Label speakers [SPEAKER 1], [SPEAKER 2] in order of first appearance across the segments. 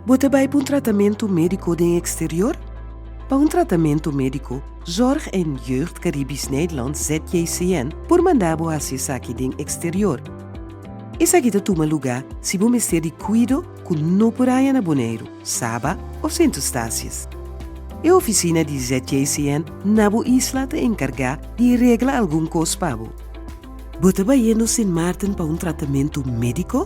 [SPEAKER 1] Bo ta bai pa un tratamentu médiko den eksterior? Pa un tratamentu médiko, Zorg en Jeugd Caribisch Nederland, ZJCN, por manda bo hasi esaki den eksterior. Esaki ta tuma lugá si bo mester di kuido ku no por haña na Boneiru, Saba òf Sint Eustatius. E ofisina di ZJCN na bo isla ta enkargá di regla algun kos pa bo. Bo ta bayendo Sint Maarten pa un tratamentu médiko?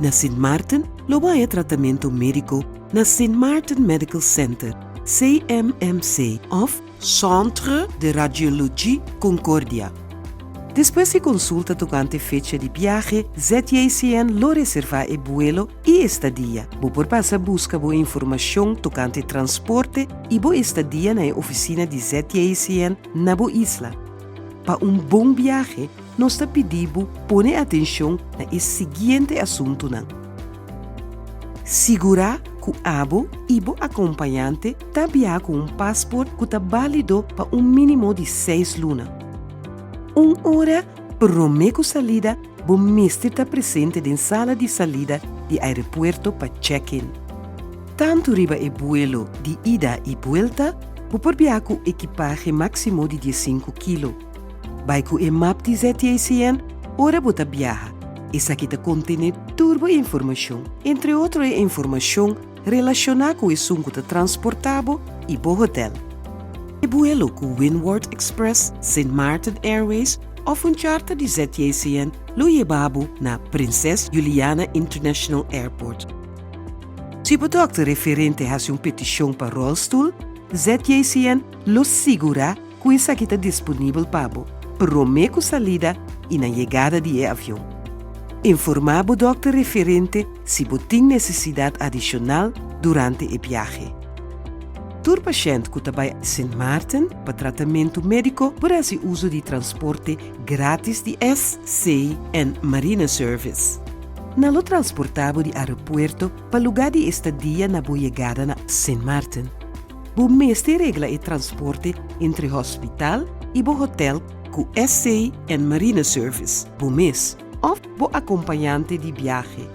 [SPEAKER 1] Na Sint Maarten lo bo haña tratamentu médiko na Sint Maarten Medical Center, CMMC, òf Centre de Radiologie Concordia. Despues di konsulta tokante fecha di biahe, ZJCN lo reservá e buelo i estadia. Bo por pasa buska bo informashon tokante transporte i bo estadia na e ofisina di ZJCN na bo isla. Pa un bon biahe, nos ta pidi bo pone atenshon na e siguiente asuntunan. Sigurá ku abo i bo akompañante ta biaha ku un pasport ku ta bálido pa un mínimo di seis luna. Un ora promé ku salida bo mester ta presente den sala di salida di aeropuerto pa check-in. Tantu riba e buelo di ida i buelta, bo por biaha ku ekipahe máksimo di diesinku kilo. Bai ku e map di ZJCN ora bo ta biaha. Esaki ta kontené tur bo informashon, entre otro e informashon relashoná ku esun ku ta transportá bo i bo hotèl. E buelo ku Windward Express, Sint Maarten Airways òf un charter di ZJCN lo yeba bo na Prinses Juliana International Airport. Si bo dòkter referente hasi un petishon pa ròlstul, ZJCN lo sigurá ku esaki ta disponibel pa bo promé ku salida i na yegada di e avion. Informá bo dòkter referente si bo tin nesesidat adishonal durante e biahe. Tur pashènt ku ta bai Sint Maarten pa tratamentu médiko por hasi uso di transporte grátis di SC en Marina Service. Nan lo transportá bo di aeropuerto pa lugá di estadia na bo yegada na Sint Maarten. Bo mester regla e transporte entre hospital i bo hotel ku SC en Marina Service, bo mes òf bo akompañante di biahe.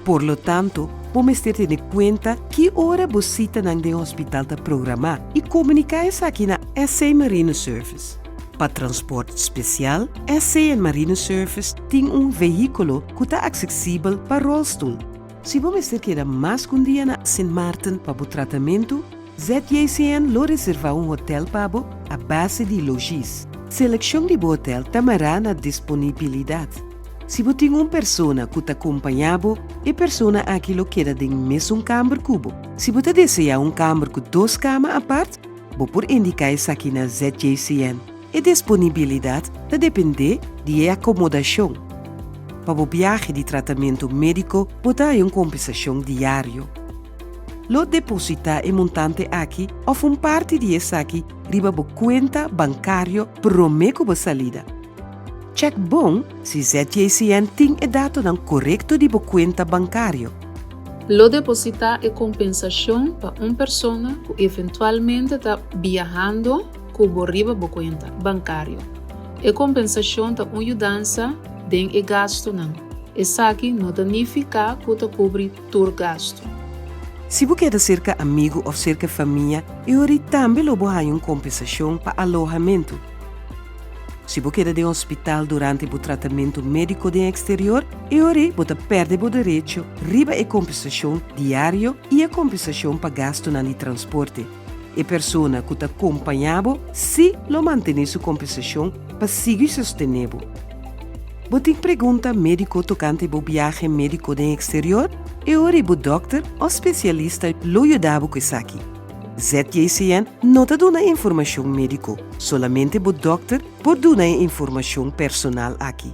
[SPEAKER 1] Por lo tanto, bo mester tene kuenta ki ora bo sitanan den hospital ta programá i komuniká esaki na SC Marine Service. Pa transport spesial, SC en Marine Service tin un vehíkulo ku ta aksesibel pa ròlstul. Si bo mester keda mas ku un dia na Sint Maarten pa bo tratamentu, ZJCN lo reservá un hotèl pa bo a base di logis. Selekshon di bo hotèl ta mará na disponibilidat. Si bo tin un persona ku ta kompañá bo, e persona aki lo keda den mesun kamber ku bo. Si bo ta deseá un kamber ku dos kama apart, bo por indiká esaki na ZJCN. E disponibilidat ta dependé di e akomodashon. Pa bo biahe di tratamentu médiko bo ta haña un kompensashon diario. Lo depositá e montante aki òf un parti di esaki riba bo kuenta bankario promé ku bo salida. Chèk bon si ZJCN tin e datonan korekto di bo kuenta bankario.
[SPEAKER 2] Lo depositá e kompensashon pa un persona ku eventualmente ta biahando ku bo riba bo kuenta bankario. E kompensashon ta un yudansa den e gastunan. Esaki no ta nifiká ku ta kubri tur gastu.
[SPEAKER 1] Si bo keda serka amigu òf serka famia, e ora ei tambe lo bo haña un kompensashon pa alohamentu. Si bo keda den hospital durante bo tratamentu médiko den eksterior, e ora ei bo ta pèrdè bo derecho riba e kompensashon diario i e kompensashon pa gastunan di transporte. E persona ku ta kompañá bo sí lo mantené su kompensashon pa sigui sostené bo. Bo tin pregunta médiko tokante bo biahe médiko den eksterior? E ora ei bo dòkter òf spesialista lo yuda bo ku esaki. ZJCN no ta duna informashon médiko, solamente bo dòkter por duna e informashon personal aki.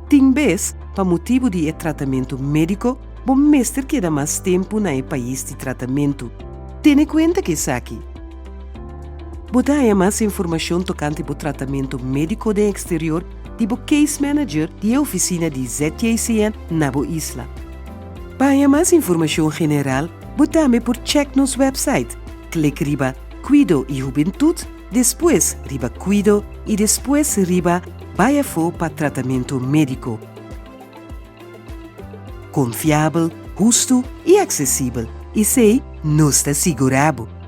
[SPEAKER 1] Tin bes, pa motibu di e tratamentu médiko, bo mester keda mas tempu na e pais di tratamentu. Tene kuenta ku esaki. Bo ta haña mas informashon tokante bo tratamentu médiko den eksterior di bo case manager di e ofisina di ZJCN na bo isla. Pa haña mas informashon general, bo tambe por chèk nos wèpsait. Klik riba Kuido i Hubentut, despues riba Kuido i despues riba Bai afó pa tratamentu médiko. Konfiabel. hustu i aksesibel. Esei nos ta sigurá bo.